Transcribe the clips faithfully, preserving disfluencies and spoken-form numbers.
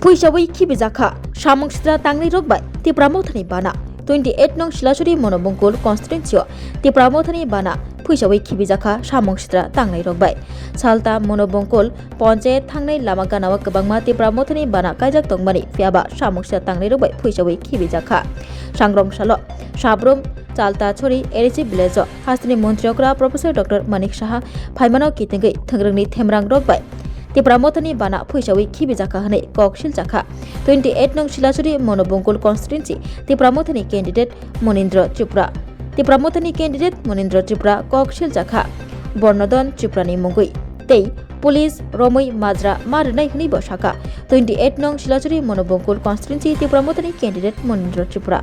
Phuisawi khibijakha samung sitra tangnai rok bai Tipra Mothani bana. Twenty eight nong Silachari Monobongkul constituency o Tipra Mothani bana phuisawi khibijakha samung sitra tangnai rok bai. Salta Monobongkul Ponchayat thangnai lama ganao kwbangma Tipra Mothani bana kaijak tongmani, phiyaba samung sitra tangnai rok bai phuisawi khibijakha. Sangrong salo Sabrum Chalta Chori A D C village o hasteni montri okra Professor Doctor Manik Saha phaimano kitengwi thwngrwngni themrang rok bai Tipra Mothani bana phuisawi khibijakha hwnwi kok siljakha. Twenty eight nong Silachari Monobongkul constituency Tipra Mothani candidate Monindra Tripura. Tipra Mothani candidate Monindra Tripura kok siljakha. Bornodon Tripurani mungwi tei police romwi majra ma rwnai hwnwi bo sakha. Twenty eight nong Silachari Monobongkul constituency Tipra Mothani candidate Monindra Tripura.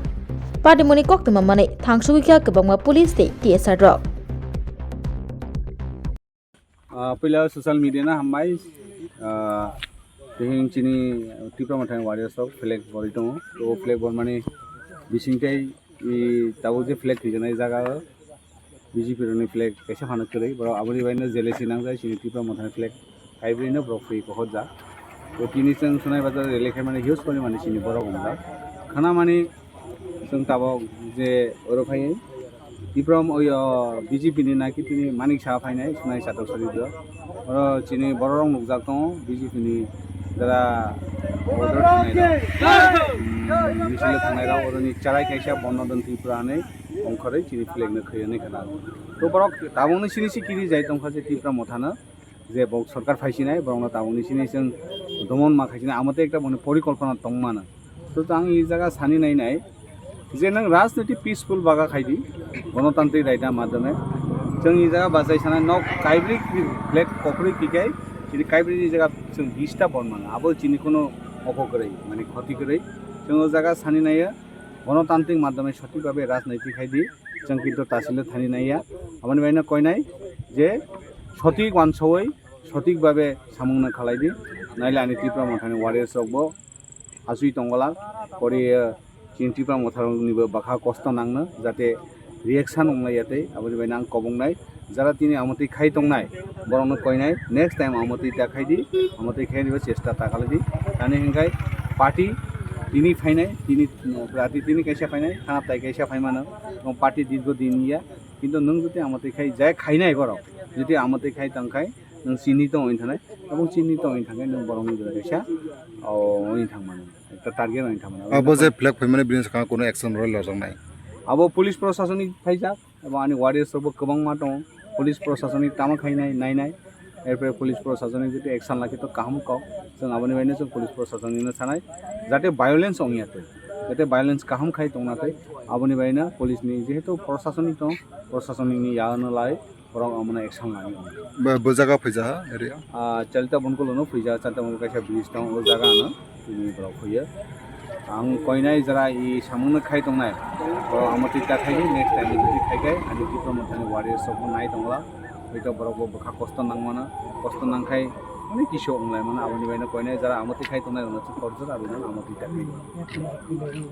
Party moni koktwma manwi thangsugwi kha kwbangma police tei T S R rok. Ah, puila social media no hambai. Ah, tihing chini Tipra Mothani warriors rok flag borwi tongo. To flag bormani bising tei i tabuk je flag thwijaknai jaga o B J P rokni flag kaisa phano kwrwi, borok aboni bai no jealousy nangjak chini Tipra Mothani flag kaibrwi no borok thwi kokhorjak. To tini chwng Sonai Bazar rally khaimani huge porimani chini borok wngjak. Khanamani chwng tabuk je oro phaiwi Tipra mo-, oyo B J P ni naki tini Manik Saha phainai, Sonai Chatok Sari do. Oro chini borok rok nukjak tongo, B J P ni jara order thangnai rok, mm, misil thangnai rok, oroni charai kaisa Bornodon Tripura hinwi ongkhorwi chini flag no khaiwi khna. To borok tabukni sini si kiri jai tongkha je Tipra Mothano. Je bo sorkar phaisinai, borokno tabukni sini chwng domon ma khaisinai, amo tei ekta boni porikolpona tongmano. To ang e jaga sani nai nai je nwng rajniti peaceful baga khaidi, gonotantrik raida madhyome. Chwng e jaga bachai sanai nok kaibrwi flag kokrwi kikai, chini kaibrwi ni jaga chwng bista bon mano, abo chini kono oko kwrwi, mane khoti kwrwi. Chwng o jaga sani naiya, gonotantrik madhyome sothik bhabe rajniti khaidi, chwng kintu tasile thani naiya. Aboni baino koinai je sothik wansawoi, sothik bhabe samungno khalaidi. Naile ani Tipra Mothani warriors rokbo asui tongwlak, pori, eh, chini Tipra Motharoknibo bwkha kosto nangno, jate reaction wnglaiya tei. Aboni baino ang kobongnai, jara tini amotwi khai tongnai, borokno koinai, next time amotwi ta khaidi, amotwi khainaibo chesta ta khlaidi. Tani hinkhai party tini phainai, tini, party tini kaisa phainai, khana tai kaisa phaimano, party dirgo din ya, kintu nwng jodi amotwi khai, jai khainai borok, jodi amotwi khai tongkhai, nwng chini tong wng thanai, abo chini tong wng thangkhai, nwng borokni jora kaisa, o, wng thangmano, ekta target wng thangmano. Abo je flag phaimani bini swkang kono action roi lojaknai? Abo police proshasoni phaijak, abo ani warriors rokbo kwbangma tongo, police proshasoni tamo khainai, nainai, erpore police proshasoni jodi action lakhe to kaham kok, chwng aboni baino chwng police proshasonino sanai, jate violence ongya tei, jate violence kaham khai tongna tei, aboni baino police ni jehetu proshasoni tong, proshasoni ni yaono lai, borok omono action lani. Bo, bo jaga phaija ha area? Ah, Chalita Bonkulono phaija, Chalita Bonkul kaisa bridge tong, o jaga ano tini borok phaio. Ang koinai jara i samungno khai tongnai, borok amotwi ta khaidi, next time jodi khai khai, ani Tipra Mothani warriors rokbo nai tongla, hoito borokbo bwkha kosto nangmano, kosto nangkhai, onek kisu wnglai mano, aboni baino koinai jara amotwi khai tongnai rokno chwng korjak, aboni amotwi ta khai.